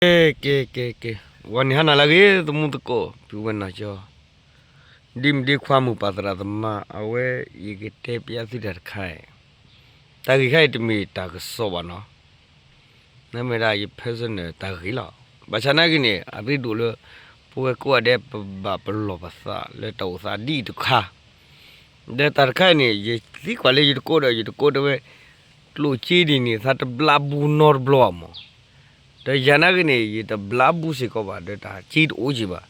ကဲ ကဲ ကဲ ကဲ, ဂီၤနံၤဟါနၤလၢအဂ့ၤ သမူသကိး ပုၢ်ဝဲၢ်နီၢ်ကၠီ, ဒ်မုၢ်ဒ့ခွါ မိၢ်ပၢ်သရၣ်သမါ, အဝဲ ယကတဲပျးသုတၢ်တခါအံၤ, တၢ်ဂ့ၢ်ခါအံၤတမ့ၢ်တၢ်ကစီၣ်ဘၣ်နီၤ, နမ့ၢ်ဒၣ်ယ personal တၢ်ဂ့ၢ်လီၤ. ဘၣ်ဆၣ်နာ်က့န့ၣ် အရ့ဒိၣ်လၢ ပဝဲကိးဂၤဒဲး ပဘၣ်ပလီၢ်ပသးလၢတၢ်အိၣ်သးဒ်အံၤတခါ, ဒီးတၢ်တခါအံၤန့ၣ် ယသံကွၢ်လၢယတကိးဒီး ယတကိးတဲဝဲ ကျိၣ်စ့ဒ်န့ၣ် သးတဘျါဘူးနီတဘျီဘၣ်မး, ဒီးယၤနာ်က့န့ၣ် ယတဘျါဘူးစ့ၢ်ကီးဘၣ် ဒီးတၢ်စ့တအိၣ်က့ၤဘၣ်,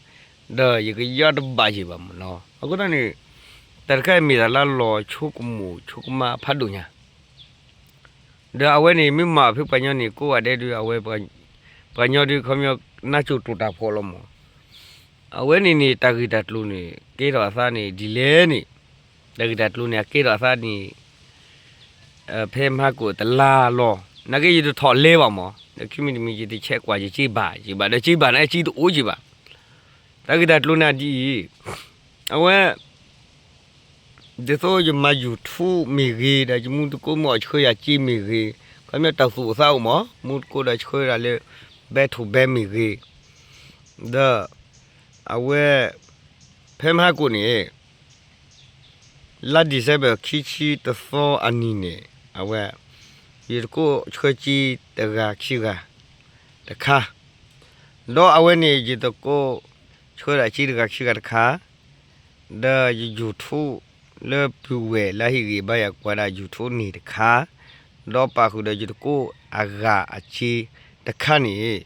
ဒီးယကယီတဘၣ်က့ၤဘၣ်မးနီၤ. အဃိသတးန့ၣ် တၢ်တခါအံၤမ့ၢ်တၢ်လၢလီၤဆိကမိၣ်ဆိကမးဖးဒိၣ်ညါ ဒီးအဝဲန့ၣ် မ့ၢ်မၤဖဲပှၤကညီန့ၣ် ကိးဂၤဒဲးဒီး အဝဲ ပှၤကညီဒီး ခီပညီ နါစိၤတိာ်တၢ်ဖှီၣ်လီၤမး, အဝဲန့ၣ်န့ၣ် တၢ်ဂ့ၢ်တၢ်ကျိၤန့ၣ် ကဲထီၣ်အသးန့ၣ် ဒ်လဲၣ်န့ၣ်, တၢ်ဂ့ၢ်တၢ်ကျိၤန့ၣ် အကဲထီၣ်အသးန့ၣ် ဖဲမဟါကိၣ်တလါလီၤ. နာ်က့ယတထီၣ်လဲဘၣ်မး, ဒီးခံမံၤတမံၤ ယတဆဲးကွၢ် ယစ့ဘၣ် ယဘၣ်ဒီးစ့ဘၣ်န့ၣ် စ့တအိၣ်က့ၤဘၣ်. တၢ်ဂ့ၢ်တၢ်ကျိၤန့ၣ်ဒ်အံၤ, အဝဲ ဒ်သိးယမၤ YouTube မ့ၢ်ဂ့ၤ ဒီးယမူတကိးမ့ၢ်အီၣ်ဆှၢယၤစ့မ့ၢ်ဂ့ၤ, ခီပညီတၢ်သူၣ်အိၣ်သးအိၣ်မး, မူတကိးဒီးဆှၢဒၣ်လၢ back to back မ့ၢ်ဂ့ၤ, ဒီး အဝဲ ဖဲမဟါကိၣ်န့ၣ် လါ December ခံဆံတသီအနံၤန့ၣ် အဝဲ ယတကိးဆှၢစ့တဂၤခံဂၤတခါ, ဒီးအဝဲန့ၣ် ယတကိးဆှၢဒၣ်စ့တဂၤခံဂၤတခါ, ဒီးယ YouTube လၢပုၢ်ဝဲၢ်လၢအဟ့ၣ်ဂံၢ်ဘါယၤ ကွၢ်ဒၣ် YouTube န့ၣ်တခါ, ဒီးပာ်ဃုာ်ဒီးယတကိးအဂၤအစ့တခါန့ၣ်,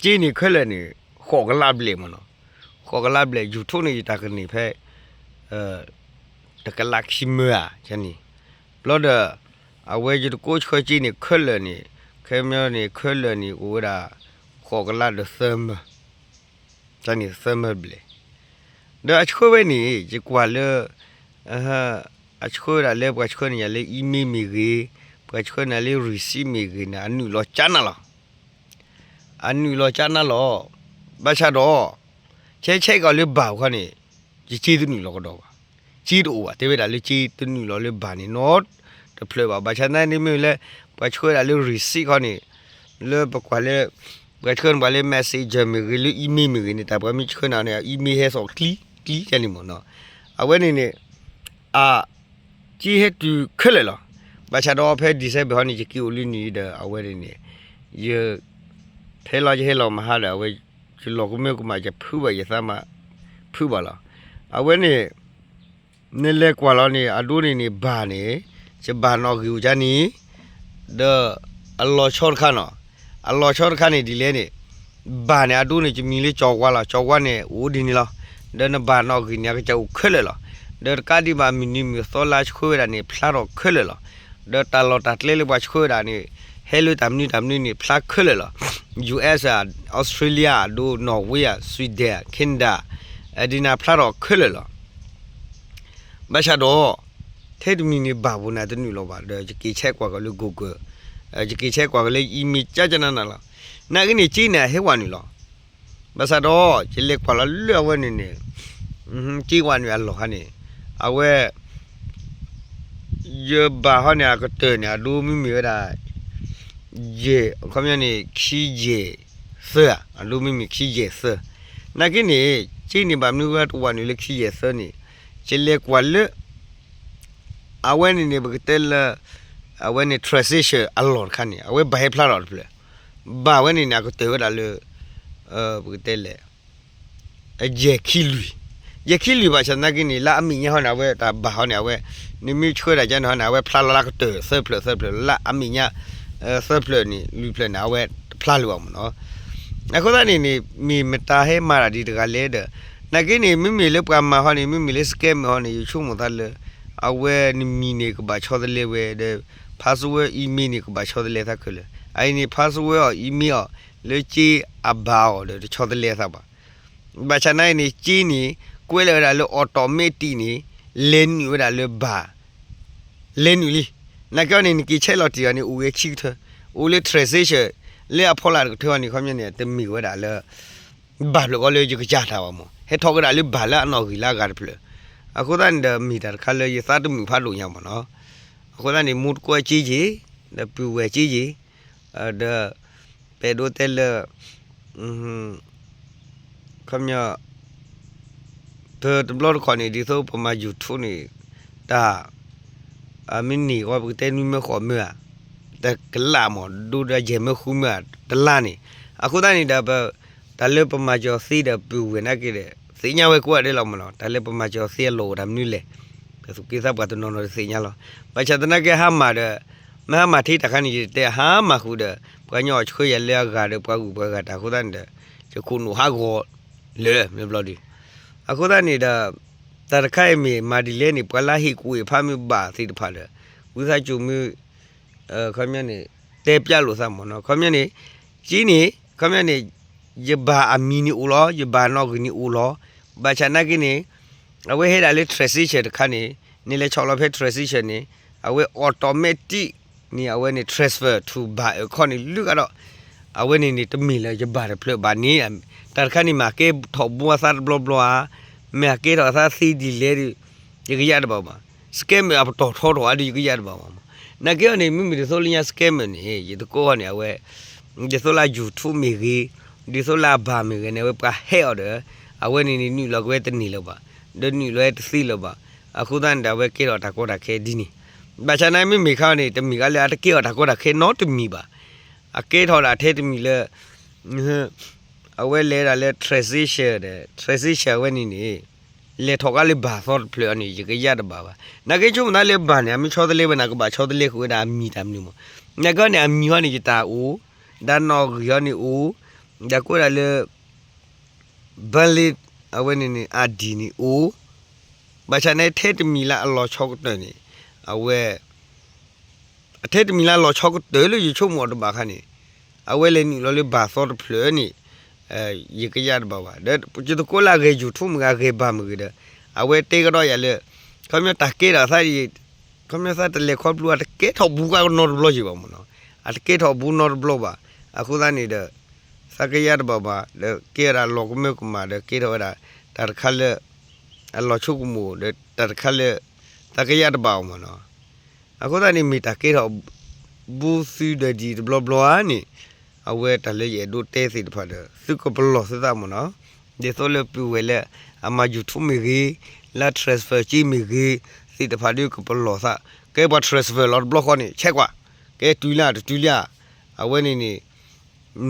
စ့န့ၣ်ခဲလၢာ်န့ၣ် ဃိးကလးဘျဲၣ်မးနီၤ, ဃိးကလးဘျဲၣ် YouTube န့ၣ် ယတၢ်ကန့ၢ်ဖဲ တကလးခံမၢဧါန့ၣ်, ဘျီဒီး အဝဲယတကိးဆှၢစ့န့ၣ် ခဲလၢာ်န့ၣ် ခဲမၢန့ၣ် ခဲလၢာ်န့ၣ် အိၣ်ဝဲဒၣ် ဃိးကလးဒီးသၢမၢ, န့ၣ်သၢမၢဘျဲၣ်, ဒီးအဆှၢဝဲန့ၣ် ယကွၢ်လၢ အဆှၢဝဲဒၣ်လၢပှၤဆှၢန့ၢ်ယၤလၢ email မ့ၢ်ဂ့ၤ, ပှၤဆှၢန့ၢ်လၢ receipt မ့ၢ်ဂ့ၤန့ၣ် အနုာ်လီၤကၠါနၤလီၤ. အနုာ်လီၤကၠါနၤလီၤ. ဘၣ်ဆၣ်ဒီး ဆဲးဆဲးကီးလၢဘၣ်ခီန့ၣ် ယစ့တနုာ်လီၤကဒီးဘၣ်. စ့တအိၣ်ဘၣ်. တဲဝဲဒၣ်လၢစ့တနုာ်လီၤလၢဘၣ်န့ၣ်နီတဖျၢၣ်ဘၣ်. ဘၣ်ဆၣ်သနာ်က့န့ၣ်မ့ၢ်လၢ ပှၤဆှၢဒၣ်လၢ receipt ခီန့ၣ် လၢပကွၢ်လၢ ပှၤဆှၢန့ၢ်ပှၤလၢ messenger မ့ၢ်ဂ့ၤ လၢ email မ့ၢ်ဂ့ၤန့ၣ် တၢ်ပှၤမ့ၢ်ဆှၢနၤန့ၣ် အ email ဟဲစိာ်ချံ ချံန့ၣ်မ့ၢ်နီၤ. အဝဲန့ၣ်န့ၣ် အ စ့ဟဲတုၤခဲလၢာ်လီၤ. ဘၣ်ဆၣ်ဒီးဖဲ December ဟီန့ၣ် ယက့ၤအိၣ်လံနံၤဒီး အဝဲန့ၣ်န့ၣ် ယ ဖဲလီၤယဟဲလီၤမဟါဒီး အဝဲ ယလီၤကမၢကမၣ် ယဖုးဘၣ်ယသးမး ဖုးဘၣ်လီၤ. အဝဲန့ၣ် နလဲၤကွၢ်လီၤန့ၣ် အဒိန့ၣ်န့ၣ် ဘၣ်န့ၣ် ယဘၣ်နီၣ်ဂံၢ်အိၣ်ကၠါန့ၣ် ဒီး အလီၤဆီတခါနီၤ. အလီၤဆီတခါန့ၣ်ဒ်လဲၣ်န့ၣ် ဘၣ်န့ၣ် အဒိန့ၣ် ယမံၤလၢကၠီၤဝါလီၤ. ကၠီၤဝါန့ၣ် အိၣ်ဒ်န့ၣ်လီၤ. ဒီးနဘၣ်နီၣ်ဂံၢ်န့ၣ် အကစၢ်အိၣ်ခဲလၢာ်လီၤ. ဒီးတကးဒံးဘၣ် မုၢ်နံၤမုၢ်သီလၢဆှၢဝဲဒၣ်န့ၣ် ဖျါထီၣ်ခဲလၢာ်လီၤ. ဒီးတၢ်လီၢ်တၢ်ကျဲလၢပှၤဆှၢဝဲဒၣ်န့ၣ် ဟဲလၢတၢ်မနုၤတၢ်မနုၤန့ၣ် ဖျါခဲလၢာ်လီၤ. ယူၣ်အ့း ဧါ, အီစထြ့လယါ အဒိ နီၣ်ဝ့ ဧါ, ဆွံဒဲၣ် Canada ဒ်န့ၣ် ဖျါထီၣ်ခဲလၢာ်လီၤ. ဘၣ်ဆၣ်ဒီး ထဲတမံၤန့ၣ် ဘၣ်ပူၤန့ၣ် တနုာ်လီၤဘၣ်ဒီး ယက့ၤဆဲးကွၢ်ကီးလၢ Google, ယက့ၤဆဲးကွၢ်ကီးလၢ email ကၠါကၠါနးနးလီၤ. နာ်က့န့ၣ် စ့န့ၣ် အဟဲဝဲနုာ်လီၤ. ဘၣ်ဆၣ်ဒီး ယလဲၤကွၢ်လီၤလၢအဝဲန့ၣ်န့ၣ် စ့ဝဲနုာ်အလီၢ်ခါန့ၣ် အဝဲ ယဘၣ်ဟီန့ၣ် အကတၢၢ်န့ၣ် အဒိမ့မ့ၢ်ဝဲဒၣ် ယဲၢ် အခီပညီန့ၣ် ခံယဲၢ်သၢဧါ, အဒိမ့မ့ၢ်ခံယဲၢ်သၢ. နာ်က့န့ၣ် စ့န့ၣ်ဘၣ်မနုၤဝဲတဝဲနုာ်လၢခံယဲၢ်သၢန့ၣ် ယလဲၤကွၢ်လၢ အဝဲန့ၣ်န့ၣ် ပကတဲလၢ အဝဲန့ၣ် transaction အလီၢ်တခါန့ၣ် အဝဲဘၣ်ဟဲဖျါထီၣ်တဖျၢၣ်, ဘၣ်ဝဲန့ၣ်န့ၣ် အကတၢၢ်ဝဲဒၣ်လၢ ပကတဲလဲၣ် ယဲၢ်ခံလွံၢ်, ယဲၢ်ခံလွံၢ်ဘၣ်ဆၣ်သနာ်က့န့ၣ် လၢအမဲာ်ညါဟီန့ၣ် အဝဲတၢ်ဘၣ်ဟီန့ၣ် အဝဲ နမ့ၢ်ဆှၢဒၣ်ကၠါန့ၣ်ဟီန့ၣ် အဝဲဖျါလီၤလၢအကတၢၢ်သၢဖျၢၣ်သၢဖျၢၣ် လၢအမဲာ်ညါ သၢဖျၢၣ်န့ၣ် လွံၢ်ဖျၢၣ်န့ၣ် အဝဲတဖျါလၢၤဘၣ်မ့ၢ်နီၤ. အဃိသတးန့ၣ်န့ၣ် မ့ၢ်မတၤဟဲမၤတၢ်ဒ်တဂၤလဲၣ်ဒီး နာ်က့န့ၣ် မ့မ့ၢ်လၢပှၤမၤဟီန့ၣ် မ့မ့ၢ်လၢ scammer ဟီန့ၣ် ယဆိကမိၣ်သးလၢ အဝဲနမံၤန့ၣ် ကဘၣ်ဆီတလဲဝဲဒီး password email န့ၣ် ကဘၣ်ဆီတလဲသးခဲလၢာ်. အအံၤန့ၣ် password အီၤ email အီၤ လၢစ့အဘၣ်အီၤဒီး တဆီတလဲသးဘၣ်. ဘၣ်ဆၣ်နာ်အံၤန့ၣ် စ့န့ၣ် ကွဲးလီၤဝဲဒၣ်လၢ automatic န့ၣ် လဲၤနုာ်ဝဲဒၣ်လၢဘၣ် လဲၤနုာ်လံ. နာ်က့အီၤန့ၣ် နက့ၤဆဲးလီၤတံၢ်အီၤန့ၣ် အိၣ်ဝဲဆံကထၢ အိၣ်လၢ transaction လၢအဖီလာ်တကထၢအီၤန့ၣ် ခီပညီန့ၣ် တမ့ၢ်ဝဲဒၣ်လၢ ဘၣ်ဖျၢၣ်ဃီလၢယကစၢ်တၢ်ဘၣ်မ့ၢ် ဟဲထီၣ်ကဒါလၢဘၣ်လၢအနီၣ်ဂံၢ်လၢအဂၤတဖျၢၣ်. အဃိသတးန့ၣ်ဒီး မ့ၢ်တၢ်တခါလၢယသးတမုာ်ဖးဒိၣ်ညါမ့ၢ်နီၤ. အဃိသတးန့ၣ် မူတကိးစ့ယ့ၢ် ဒီးပုၢ်ဝဲၢ်စ့ယ့ၢ် ဒီး ပအဲၣ်ဒိးတဲလၢ ခီပညီ တဘျီတခီၣ်န့ၣ် ဒ်သိးပမၤ YouTube န့ၣ် တၢ် အမ့ၢ်န့ၢ်ဃီ ပကတဲနွံမၢဃိးမၢဧါ, တကလးမး ဒိဒီးယဲၢ်မၢဃုမၢဧါ တလါန့ၣ်. အဃိသတးန့ၣ်ဒီး တၢ်လၢပမၤစၢၤသ့ဒီးပုၢ်ဝဲၢ်နာ်က့ဒီး သ့ၣ်ညါဝဲကိးဂၤဒဲးလီၤမးနီၤ. တၢ်လၢပမၤစၢၤသ့အလီၢ်အိၣ်တၢ်မနုၤလဲၣ်, ပသူၣ်က့သးပှၢ်တနီၤနီၤတသ့ၣ်ညါလီၤ. ဘၣ်ဆၣ်သနာ်က့ဟါမၢ်ဒီး မ့ၢ်ဟါမၢ်ထံတၢ်ခါန့ၣ် ယတဲဟါမၢ်ဃုာ်ဒီး ပှၤကညီအီၣ်ဆှၢယၤလၢအဂၤဒီးပှၤဂုၤပှၤဂၤတၢ်အဃိသတးန့ၣ်ဒီး ယခိၣ်နူာ်ဟးဂီၤလၢာ်မ့ၢ်ဘျီဒုး. အဃိသတးန့ၣ်ဒီး တၢ်တခါအံၤမ့ၢ်မၤဒ်လဲၣ်န့ၣ် ပှၤလၢဟ့ၣ်ကူၣ်ဟ့ၣ်ဖးမ့ၢ်ဘၣ်သ့ၣ်တဖၣ်ဒီး ဝံသးစူၤမ့ၢ် ခီပညီန့ၣ် တဲပျးလိာ်သးမးနီၤ. ခီပညီန့ၣ် က့န့ၣ် ခီပညီန့ၣ် ယဘၣ်အမံၤန့ၣ်အိၣ်လီၤ, ယဘၣ်နီၣ်ဂံၢ်န့ၣ်အိၣ်လီၤ. ဘၣ်ဆၣ်နာ်က့န့ၣ် အဝဲဟဲဒၣ်လၢ transition တခါန့ၣ် နလဲၤဆီၣ်လီၤဖဲ transition န့ၣ် အဝဲ automatic န့ၣ် အဝဲန့ၣ် transfer to bank account န့ၣ် လုၢ်ကဒီး အဝဲန့ၣ်န့ၣ် တမ့ၢ်လၢယဘၣ်တဖျၢၣ်ဘၣ်န့ၣ် တၢ်တခါန့ၣ် မ့ၢ်အကဲထီၣ်ဘိအသးတဘျီဘျီဧါ, မ့ၢ်အကဲထီၣ်အသးသ့ဒ်လဲၣ်ဒီး ယကယၢ်တဘၣ်ဘၣ်. scammer အပတီၢ်ထီထီၣ်ဧါဒီး ယကယၢ်တဘၣ်ဘၣ်မး. နာ်က့အီၤန့ၣ် မ့မ့ၢ်ဒ်သိးလၢညါ scammer န့ၣ် ယသကိးအီၤန့ၣ် အဝဲ ဒ်သိးလၢ YouTube မ့ၢ်ဂ့ၤ, ဒ်သိးလၢအဘၣ်မ့ၢ်ဂ့ၤန့ၣ် အဝဲပှၤဟဲအီၤဒီး အဝဲန့ၣ်န့ၣ် နုာ်လီၤကဝဲတန့ၢ်လၢၤဘၣ်, ဒီးနုာ်လီၤဝဲတသ့လၢၤဘၣ်. အဃိသတးန့ၣ်ဒီး အဝဲကဲထီၣ်တၢ်ကီတၢ်ခဲဒ်န့ၣ်. ဘၣ်ဆၣ်နာ်မ့မ့ၢ်ခါန့ၣ် တမ့ၢ်ကါလၢအတကဲထီၣ်တၢ်ကီတၢ်ခဲနီတမံၤဘၣ်. အကဲထီၣ်ဒၣ်ထဲတမံၤလၢ အဝဲလဲၤဒၣ်လၢ transition ဒီး transition အဝဲန့ၣ်န့ၣ် လဲၤထီၣ်ကါလၢဘၣ်သီတဖျၢၣ်အီၤန့ၣ် ယကယၢ်တဘၣ်ဘၣ်. နာ်က့ဆိကမိၣ်သးလၢဘၣ်န့ၣ် အမ့ၢ်ဆီတလဲဝဲန့ၣ် ကဘၣ်ဆီတလဲဃုာ်ဝဲဒၣ်အမံၤတၢ်မနုၤမး. နာ်က့န့ၣ် အမံၤဟီန့ၣ် ယတၢ်အိၣ်, ဒီးနီၣ်ဂံၢ်ဟီန့ၣ်အိၣ်, ဒီးကိးဒၣ်လၢ valid အဝဲန့ၣ်န့ၣ် ID န့ၣ်အိၣ်. ဘၣ်ဆၣ်န့ၣ် ထဲတမံၤလၢအလီၤဆီကတၢၢ်န့ၣ် အဝဲ အထဲတမံၤလၢအလီၤဆီကတၢၢ်လၢယဆိကမိၣ်အီၤတဘၣ်ခါန့ၣ် အဝဲလဲၤနုာ်လီၤလၢဘၣ်သီတဖျၢၣ်န့ၣ် ယကယၢ်တဘၣ်ဘၣ်. ဒီးယသကိးလၢအဂဲၤ YouTube မ့ၢ်ဂ့ၤ အဂဲၤဘၣ်မ့ၢ်ဂ့ၤဒီး အဝဲတဲကဒီးယၤလၢ ခီပညီတၢ်ကဲထီၣ်အသး ခီပညီသးတလဲၤခီဖျိ အတကဲထီၣ်ဘူးကါနီတဘျီယံၤဘၣ်မးနီၤ. အတကဲထီၣ်ဘူးနီတဘျီဘၣ်. အဃိသတးန့ၣ်ဒီး သးကယၢ်တဘၣ်ဘၣ် ဒီးကဲဝဲဒၣ်လီၤကမၢကမၣ်ဒီးကဲထီၣ်ဝဲဒၣ် တၢ်တခါလၢ အလီၤဆိကမိၣ်ဒီးတၢ်တခါလၢ သးကယၢ်တဘၣ်အီၤမးနီၤ. အဃိသတးန့ၣ် မ့ၢ်တၢ်ကဲထီၣ် ဘူးသုဒီးဒ်တဘျီဘျီဧါန့ၣ် အဝဲတၢ်လၢယအဲၣ်ဒိးတဲသ့ၣ်တဖၣ်ဒီး သုကပလီၢ်သုသးမးနီၤ. ဒ်သိးလၢပုၢ်ဝဲၢ်လၢ အမၤ YouTube မ့ၢ်ဂ့ၤ, လၢ transfer က့မ့ၢ်ဂ့ၤ သ့ၣ်တဖၣ်ဒီးကပလီၢ်သး. ကဲပှၤ transfer လီၤတဘျီဃီန့ၣ် ဆဲးကွၢ်, ကဲတုၤလၢတတုၤလၢ အဝဲန့ၣ်န့ၣ်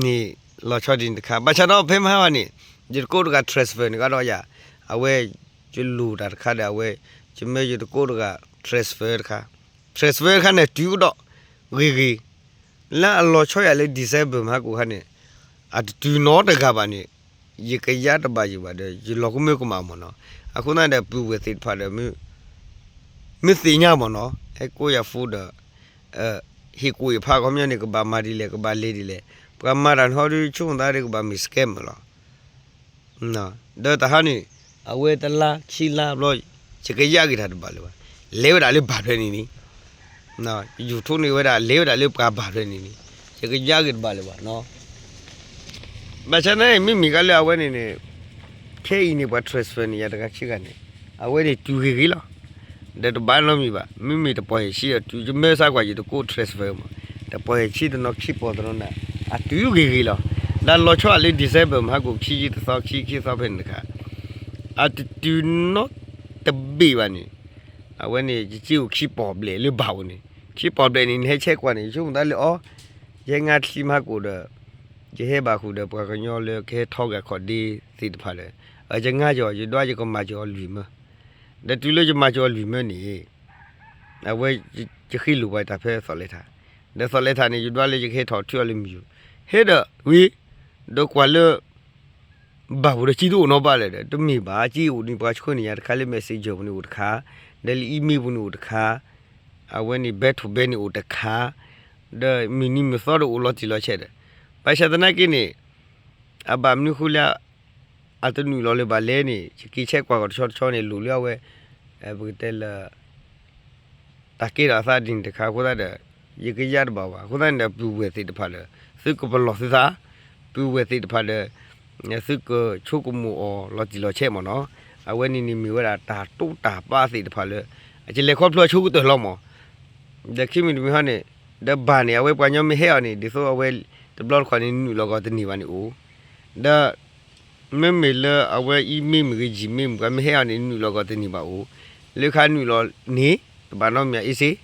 န့ၣ်လီၤဆီဒ်န့ၣ်တခါ. ဘၣ်ဆၣ်ဒီးဖဲမဟါဘၣ်န့ၣ် ယတကိးတဂၤ transfer န့ၣ်ကဒီးယၤ, အဝဲ ယလိၣ်တၢ်တခါဒီး အဝဲ ယမၢယတကိးတဂၤ transfer တခါ, transfer တခါန့ၣ် တုၤကဒီး ဂ့ၤဂ့ၤ, လၢအလီၤဆီယၤလၢ December မဟါကိၣ်ခါန့ၣ် အတတုၤနီတဂၤဘၣ်န့ၣ် ယကယၢ်တဘၣ်ယံၤဘၣ်ဒီး ယလီၤကမၢကမၣ်မးနီၤ. အဃိသတးဒီး ပုၢ်ဝဲၢ်သ့ၣ်တဖၣ်ဒီး မ့ၢ်သ့ၣ်ညါမးနီၤ ဟဲကိးယၤ phone ဒီး ဟ့ၣ်ကူၣ်ဟ့ၣ်ဖး ခီပညီန့ၣ် ကဘၣ်မၤဒ်လဲၣ် ကဘၣ်လဲၤဒ်လဲၣ်, ပှၤမၤတၢ်န့ၣ်ဟီဒီး ဆိကမိၣ်သးဒီးကဘၣ်မ့ၢ် scammer လီၤ. ဒီးတၢ်ဟါန့ၣ် အဝဲတလါခံလါဘျီ ယကယၢ်ဂ့ၤတၢ်တဘၣ်လၢၤဘၣ်, လဲၤဝဲဒၣ်လၢဘၣ်ဖျၢၣ်န့ၣ်န့ၣ်, YouTube န့ၣ်ဝဲဒၣ် လဲၤဝဲဒၣ်လၢပှၤဘၣ်ဖျၢၣ်န့ၣ်န့ၣ် ယကယၢ်ဂ့ၤတဘၣ်လၢၤဘၣ်နီၤ. ဘၣ်ဆၣ်န့ၣ် မ့မ့ၢ်ကါလၢအဝဲန့ၣ်န့ၣ် ခဲအံၤန့ၣ် ပှၤ transfer န့ၣ် ယၤတဂၤခံဂၤန့ၣ် အဝဲန့ၣ်တုၤဂ့ၤဂ့ၤလီၤ. ဒီးတဘၣ်နီတမံၤဘၣ်, မ့မ့ၢ်တပီၢ်ယဲၢ်ဆံဒီးတုၤ ယမၢစၢ်ကွၢ်ယတကိး transfer မး, တပီၢ်ယဲၢ်ဆံတနီၤခံပီၢ်တနီၤန့ၣ် အတုၤဂ့ၤဂ့ၤလီၤ. ဒီးလီၤဆီအလၢ December မဟါကိၣ် ခံဆံတသီ ခံဆံခံသီဖဲန့ၣ်တခါ အတတုၤနီတဘ့ၣ်ဘၣ်န့ၣ် အဝဲန့ၣ် ယစ့အိၣ်ခံပီၢ်ဘျဲၣ်လၢဘၣ်အိၣ်န့ၣ်, ခံပီၢ်ဘျဲၣ်န့ၣ် နဟဲဆဲးကွၢ်န့ၣ် ယဆိကမိၣ်သးလၢအီၤ, ယဟဲငါချံမဟါကိၣ်ဒီး ယဟဲဘၣ်ဃုာ်ဒီးပှၤကညီလၢကဟဲထီဂာ်ခီၣ်ဒ့သ့ၣ်တဖၣ်ဒီး ယငါကီၤ ယဒွးယကမၤကီၤလွံၢ်မၢ, ဒီးတုၤလၢယမၤကီၤလွံၢ်မၢန့ၣ် အဝဲ ယဃ့လိာ်ပှၤတၢ်ဖဲသီၣ်လဲၤထး, ဒီးသီၣ်လဲၤထးန့ၣ် ယဒွးလၢယကဟဲထီၣ်ထုအီၤလၢမံၤယိၤ, ဟဲဒီးဝံၤ ဒီးကွၢ်လၢ ဘၣ်ပူၤဒီးစ့တအိၣ်နီတဘ့ၣ်လၢၤဒီး တမ့ၢ်ဘၣ် စ့အိၣ်န့ၣ် ပှၤဆှၢန့ၢ်ယၤတခါလၢ messenger ပူၤန့ၣ်အိၣ်တခါ, ဒီးလၢ email ပူၤန့ၣ်အိၣ်တခါ, အဝဲန့ၣ် back to back န့ၣ်အိၣ်တခါ, ဒီးမုၢ်နံၤမုၢ်သီဒီးအိၣ်လီၤတံၢ်လီၤဆဲးဒီး ဘၣ်ဆၣ်သနာ်က့န့ၣ် အဘၣ်မနုၤဃိလၢ အတနုာ်လီၤလၢၤဘၣ်လဲၣ်န့ၣ် ယက့ၤဆဲးကွၢ်ကီၤတဆီတဆီန့ၣ် လိၣ်လၢအဝဲ ပကတဲလၢ တၢ်ကဲထီၣ်အသးဒ်န့ၣ်တခါအဃိသတးဒီး ယကယၢ်တဘၣ်ဘၣ်. အဃိသတးန့ၣ်ဒီး ပုၢ်ဝဲၢ်သ့ၣ်တဖၣ်ဒီး သုကပလီၢ်သုသး, ပုၢ်ဝဲၢ်သ့ၣ်တဖၣ်ဒီး သုကဆိကမိၣ်အီၤလီၤတံၢ်လီၤဆဲးမ့ၢ်နီၤ. အဝဲန့ၣ်န့ၣ်မ့ၢ်ဝဲဒၣ်တၢ်တိာ်တၢ်ပာ်သ့ၣ်တဖၣ်လၢ အကလဲၤခီဖျိအဆိကတၢၢ်လီၤမ့ၢ် ဒီးခံမံၤတမံၤဟီန့ၣ် ဒီးဘၣ်န့ၣ် အဝဲပှၤကညီမ့ၢ်ဟဲအီၤန့ၣ် ဒ်သိးအဝဲတဘျီတခီၣ်န့ၣ် နုာ်လီၤကီၤတန့ၢ်ဘၣ်န့ၣ်အိၣ်, ဒီး မ့မ့ၢ်လၢအဝဲ email မ့ၢ်ဂ့ၤ Gmail မ့ၢ်ဂ့ၤ မ့ၢ်ဟဲအီၤန့ၣ် နုာ်လီၤကီးတန့ၢ်ဘၣ်အိၣ်, လၢခါနုာ်လီၤန့ၣ် တဘၣ်နီတမံၤအ့စ့,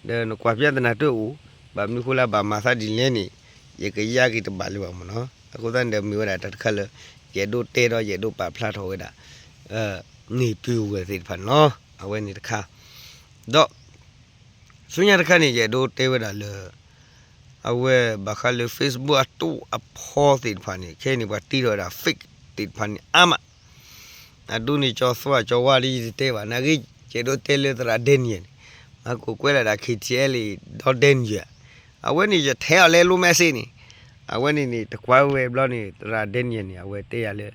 ဒီးနကွၢ်ပျၢ်သနာ်တအိၣ်, ဘၣ်မနုၤဃိလၢဘၣ်မၤသးဒ်လဲၣ်န့ၣ် ယကယါက့ၤတဘၣ်လၢၤဘၣ်မ့ၢ်နီၤ. အဃိသတးန့ၣ်ဒီး မ့ၢ်ဝဲဒၣ်တၢ်တခါလၢ ယအဲၣ်ဒိးတဲဒီးယအဲၣ်ဒိးပာ်ဖျါထီၣ်ဝဲဒၣ် န့ၢ်ပုၢ်ဝဲၢ်သ့ၣ်တဖၣ်န့ၣ်လီၤ. အဝဲန့ၣ်တခါ, ဒီး ဆူညါတခါန့ၣ် ယအဲၣ်ဒိးတဲဝဲဒၣ်လၢ အဝဲဘၣ်ဃးလၢ Facebook အတိၢ်အဖီသ့ၣ်တဖၣ်န့ၣ် ခဲအံၤန့ၣ် ပှၤတ့ထီၣ်ဝဲဒၣ် fake သ့ၣ်တဖၣ်န့ၣ် အါမး, အဒိန့ၣ် ကၠီသွါကၠီဝါဒီး ယတတဲဘၣ် နာ်ဂ့ၤ ယအဲၣ်ဒိးတဲလၢသရၣ် Daniel န့ၣ်, မၤကိးကွဲးလၢဒၣ် KTLA ဒီး Daniel အဝဲန့ၣ် ယထဲအီၤလဲလိ message န့ၣ်, အဝဲန့ၣ်န့ၣ် တကွၢ်ဝဲဘျီန့ၣ် သရၣ် Daniel န့ၣ် အဝဲတဲယၤလၢ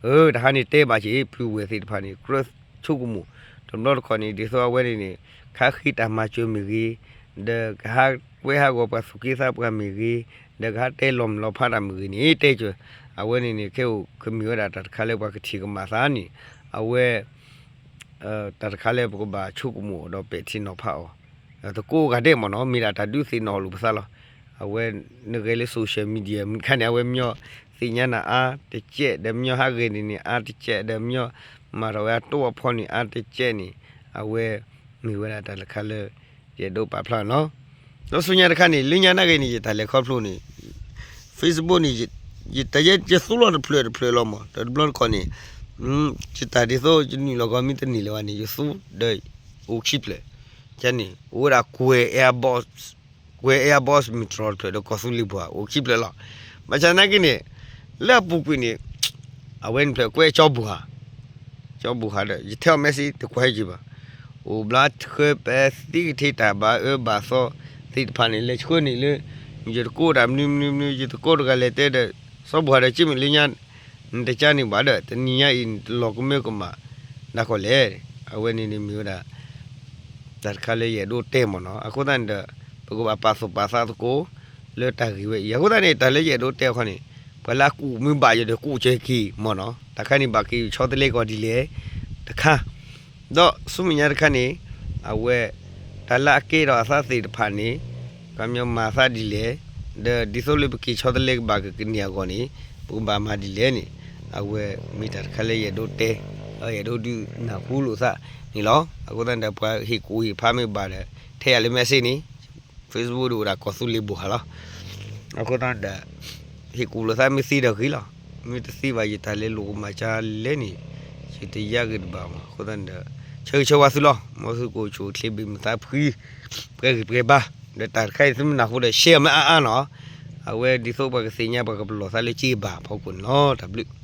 အၢ တဟါန့ၣ်တဲဘၣ်က့ၤ ပုၢ်ဝဲၢ်သ့ၣ်တဖၣ်န့ၣ် ကြၢးဆိကမိၣ်, တဘျီတခီၣ်န့ၣ် ဒ်သိးအဝဲန့ၣ်န့ၣ် ကဟးဃ့တၢ်မၤစၢၤမ့ၢ်ဂ့ၤ, ဒီးကဟးကွဲးဟးဂီၤပှၤသူၣ်က့သးပှၢ်မ့ၢ်ဂ့ၤ, ဒီးကဟးတဲလီၤမုၢ်လီၤဖးတၢ်မ့ၢ်ဂ့ၤန့ၣ် တဲကၢၤ, အဝဲန့ၣ်န့ၣ် ခဲအိၣ်ကမ့ၢ်ဝဲဒၣ်တၢ်တခါလၢပှၤကထံၣ်ကမၤသးန့ၣ်, အဝဲ တၢ်တခါလၢပကဘၣ်ဆိကမိၣ်ဒီးပဲာ်ထံနီၤဖးအီၤ, သကိးဂၤဒဲးမ့ၢ်နီၤ မ့ၢ်ဒၣ်တၢ်ဒုးသ့ၣ်နီၣ်လိာ်ပသးလီၤ. အဝဲနဂဲၤလၢ social media မ့ၢ်ခါန့ၣ် အဝဲမညီသ့ၣ်ညါနၤအါတကဲး ဒီးမညီဟးဂဲၤန့ၣ်န့ၣ် အါတကဲး ဒီးမညီမၤထီၣ်ဝဲအတိၢ်အဖီန့ၣ် အါတကဲးန့ၣ်, အဝဲမ့ၢ်ဝဲဒၣ်တၢ်တခါလၢ ယအဲၣ်ဒိးပာ်ဖျါနီၤ. ဒီးဆူညါတခါန့ၣ် လၢညါနာ်ဂ့ၤန့ၣ် ယတၢ်လဲၤခီဖျိန့ၣ် Facebook န့ၣ် ယတၢ်ယဲယသူလီၤတဖျၢၣ်တဖျၢၣ်လီၤမး ဒီးတဘျီတခီၣ်န့ၣ် ယတၢ်ဒ်သိးယနုာ်လီၤကီးမ့ၢ်တန့ၢ်လၢၤဘၣ်န့ၣ် ယသူဒီး အိၣ်ခံဖျၢၣ်, ကန့ၣ် အိၣ်ဝဲဒၣ်ကွဲၤ airbox, ကွဲၤ airbox မ့ၢ်တြီတဖျၢၣ်ဒီးကီၢ်သူလ့ၤဘိၣ်ဧါ အိၣ်ခံဖျၢၣ်လီၤ. ဘၣ်ဆၣ်နာ်က့န့ၣ် လၢအပူၤကွံာ်န့ၣ် အဝဲန့ၣ်ဖျၢၣ်ကွဲၤကၠီဘိၣ်ဧါ ကၠီဘိၣ်ဧါဒီး ယထဲအီၤ message တကွၢ်ဟဲက့ၤဘၣ်. အိၣ်ဘျီဆှၢပဲသံကထံၣ်တၢ်ဘၣ်အၢဘၣ်သီသ့ၣ်တဖၣ်န့ၣ် လဲၤဆှၢန့ၣ်လၢ ယတကိးတၢ်မနုၤမနုၤမနုၤ ယတကိးတဂၤလဲၤတဲဒီး စီၤဘိၣ်ဧါဒီး က့မ့ၢ်လၢညါ နတကါန့ၣ်ဘၣ်ဒီး တနံၤညါအံၤ နတလီၤကမၢကမၣ်ဒၣ်ကီးလဲၣ်. အဝဲန့ၣ်န့ၣ်မ့ၢ်ဝဲဒၣ် တၢ်တခါလၢယအဲၣ်ဒိးတဲမ့ၢ်နီၤ. အဃိသတးန့ၣ်ဒီး ပကဘၣ်ပာ်သူၣ်ပာ်သးသကိး လၢတၢ်ဂ့ၢ်ဝဲအံၤ. အဃိသတးန့ၣ် တၢ်လၢယအဲၣ်ဒိးတဲအခီန့ၣ် ပှၤလၢအကူၣ်မ့ၢ်ဘၣ်ယၤဒီးကူၣ်စၢၤက့ၤမ့ၢ်နီၤ. တၢ်ခါန့ၣ် ဘၣ်က့ၤဆီတလဲကီးဒ်လဲၣ် တခါ ဒီးဆူမဲာ်ညါတခါန့ၣ် အဝဲ တၢ်လၢအကဲထီၣ်အသးသ့ၣ်တဖၣ်န့ၣ် ပှၤမၤမၤသးဒ်လဲၣ်, ဒီးဒ်သိးလၢပက့ၤဆီတလဲကဘၣ်ကကန့ၢ်အဂီၢ်န့ၣ် ပကဘၣ်မၤဒ်လဲၣ်န့ၣ် အဝဲမ့ၢ်တၢ်တခါလၢယအဲၣ်ဒိးတဲ ဒီးယအဲၣ်ဒိးဒုးနၢ်ဟူလိာ်သးန့ၣ်လီၤ. အဃိသတးန့ၣ်ဒီး ပှၤဟ့ၣ်ကူၣ်ဟ့ၣ်ဖးမ့ၢ်ဘၣ်ဒီး ထဲယၤလၢ message န့ၣ် Facebook ဒ်အိၣ်ဒၣ်ကီၢ်သူလ့ၤဘိၣ်ဟါလီၤ. အဃိသတးဒီး ဟ့ၣ်ကူၣ်လိာ်သးမ့ၢ်သ့ဒီးဂ့ၤလီၤ. မ့ၢ်တသ့ဘၣ်ယတၢ်လဲၤလိာ်ကမၤကၢလဲၣ်န့ၣ် ယတယါဂ့ၤတဘၣ်မး. အဃိသတးန့ၣ်ဒီး ဆၢဂ့ၤဆၢဝါသုလီၤ. မ်သုကအိၣ်ဆူၣ်အိၣ်ချ့ဘၣ်မုာ်သးဖှံ ပှဲၤဂံၢ်ပှဲၤဘါ ဒီးတၢ်တခါအံၤသုမ့ၢ်နၢ်ဟူဒီး share မ့ၢ်အါအါနီၤ. အဝဲဒ်သိးပှၤကသ့ၣ်ညါ ပှၤကပလီၢ်သးလၢက့ဘၣ်ဖီခိၣ်န့ၣ်လီၤ. တၢ်ဘျုး